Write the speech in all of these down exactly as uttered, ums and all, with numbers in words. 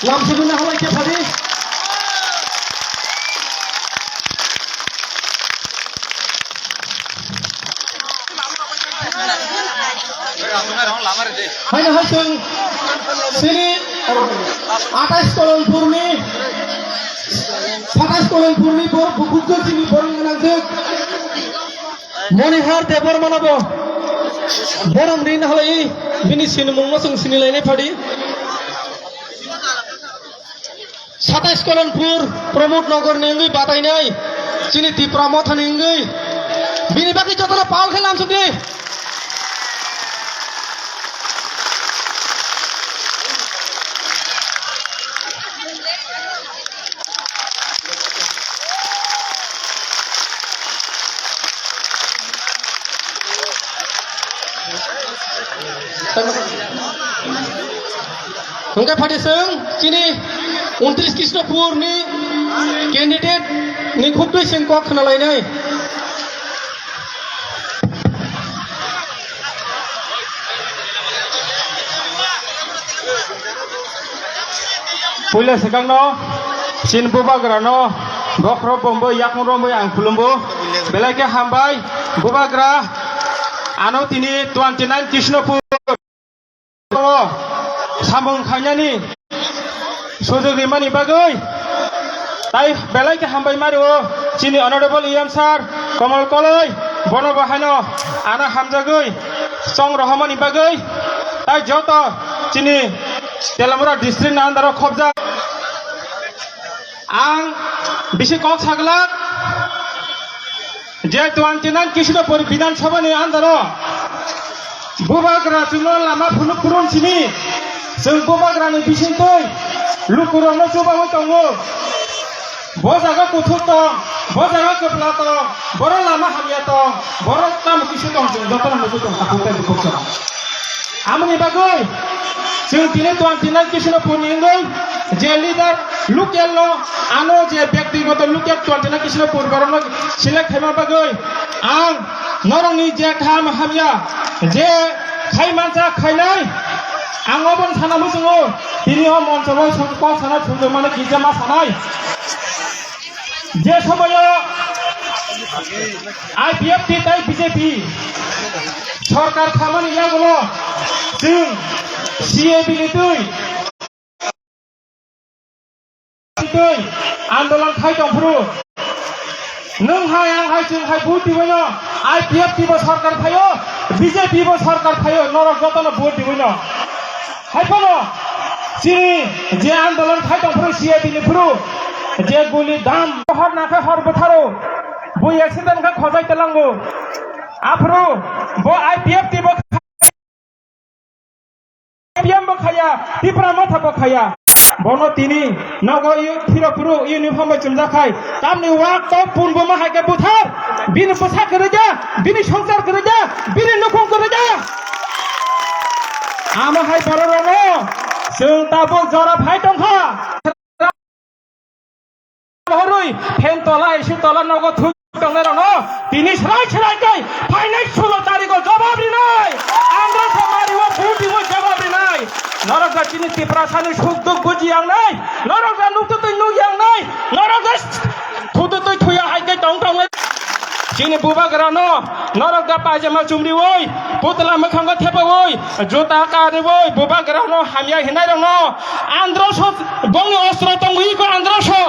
Lamsogwino hambai khe phadi. Haino hai chwng chini athais Kolonpurni, satais Kolonpurni bo bukhukjwk chini borok gwnangjwk Monihar Debbarmano bo borom rin halai bini sinimungno chwng sinilainai phadi. Satais Kolonpur, Pramod Nagar ni wngwi batainai, chini Tipra Motha ni wngwi. Bini bagwi jotono pal khe lamsokdi. Hwnkhe phadi chwng chini untris Krishnapur ni candidate ni khuk twi chwng kok khna lainai. Puila swkangno chini bubagrano bokhorok bombo yakung romwi ang khulumbo. Belai khe hambai bubagra, ano tini twenty nine Krishnapur o samung khainani sujug rimani bagwi. Tai belai khe hambai mari o chini honorable E M sir Komol Koloi, bono bo haino ano hamjagwi chong rohormani bagwi. Tai joto chini Telamura district ni under o khobjak. Ang bisi kok saglak je twenty nine Krishnapur Bidhan Sabha ni under o bubagra chwngno lama phunuk phurun sini, chwng bubagra ni bisingtwi lukurokno chubaui tongo. Bo jaga kuthuk tong, bo jaga kwpla tong, borok lama hamya tong, borok tamo kisa tong, chwng jotono nugwi tong, takhuk tei bukhuk tong. Amoni bagwi chwng tini twenty nine Krishnapur ni wngwi je leader local no, ano je byaktigoto local twenty nine Krishnapur borokno select khaima bagwi ang norokni je kaham hamya je khai mansa khainai, ang obono sana muchungo, tini o moncho o kok sana sumjak mano kisa ma sanai. Je somoyo I P F T tei B J P sorkar khamani yagulo chwng C A B ni twi, twi andolon khai tongphuru, nwng hai ang hai chwng hai vote dibaino I P F T bo sorkar phaio, B J P bo sorkar phaio, norok jotono vote dibaino. Haiphano chini je andolon khai tongphuru C A B ni phuru je guli dam hor nangkhe hor bwtharo, bui accident khe khojai telango. Aphuru bo I P F T bo P M bo khaya, Tipra Motha bo khaya. Bono tini nogo phiro phuru uniform bai chumjak khai. Tamni wak tok pun bo ma hai khe buthar. Bini bwsa kwrwi da, bini swngchar kwrwi da, bini nukhung kwrwi da. Amo hai borok rokno chwng tabuk jora phai tongkha. Mohorwi phen tola, A C tola nogo thwi tongnai rokno tini srai srai khe phainai sulo tariko jobab rinai. Andro samari o phuti o jobab rinai. Norok da chini Tiprasani suk duk buji yang nai. Norok da nuk twi nuk yang nai. Norok da thudu twi thuya hai khe tong tongnai. Chini bubagrano norok da pajama chumriwi, putla mwkhango thepawi, juta kariwi, bubagrano hamya hinai rokno andro so bongni ostro tongwi ko andro so,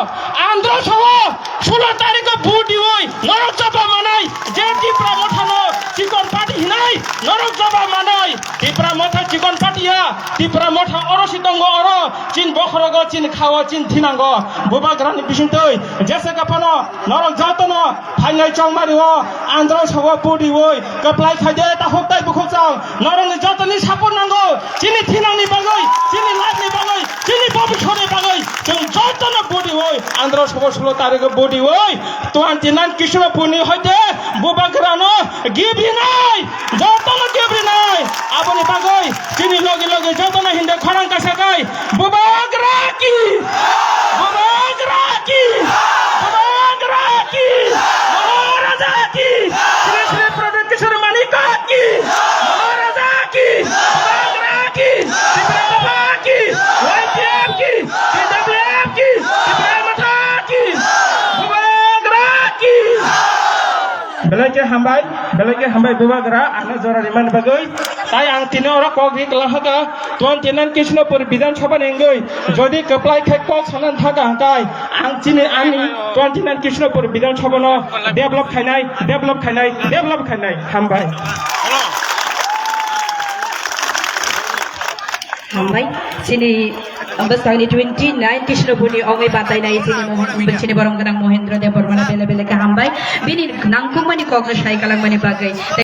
andro so o sulo tariko vote diwi norok jobab manai, je Tipra Mothano chikon party hinai norok jobab manai, Tipra Motha chikon party ya, Tipra Motha oro si tongo oro, chin bokhorogo, chin khao, chin thinango, bubagrani bisingtwi jesa kaphano norok jotono phainai chongmari o andro sogo pudi oi kwplai khaide takhuk tai bukhuk chang norokni jotoni support nango chini thinangni bagwi chini life ni bagwi chini bobiswrni bagwi chwng jotono pudi oi andro sogo sulo tarikgo pudi oi twenty nine Krishnapurni hoite bubagrano gibrinai. Jotono kebrinai. Aboni bagwi chini logi logi jotono hinde khorang kaisa kai. Bubagra ki! Bubagra ki! Bubagra ki! Maharaja ki! Shri Shri Pradyut Kishore Manikya ki! Maharaja ki! Bubagra ki! Tipra Motha ki! Y P F ki! Belai khe hambai, belai khe hambai Bubagra, ano jora rimani bagwi. Tai ang tini oro kok ri kwlahaka, twenty nine Krishnapur Bidhan Sabha ni wngwi, jodi kwplai khe kok sana thaka hwnkhe, ang chini ani twenty nine Krishnapur Bidhan Sabha no develop khainai, develop khainai, develop khainai. Hambai. Hambai. Chini bwskangni twenty nine Krishnapurni ongwi batainai chini Mohen-, chini borom gwnang Mohendra Debbarmano bele bele khe hambai. Bini nangkukmani kokno sai kalangmani bagwi.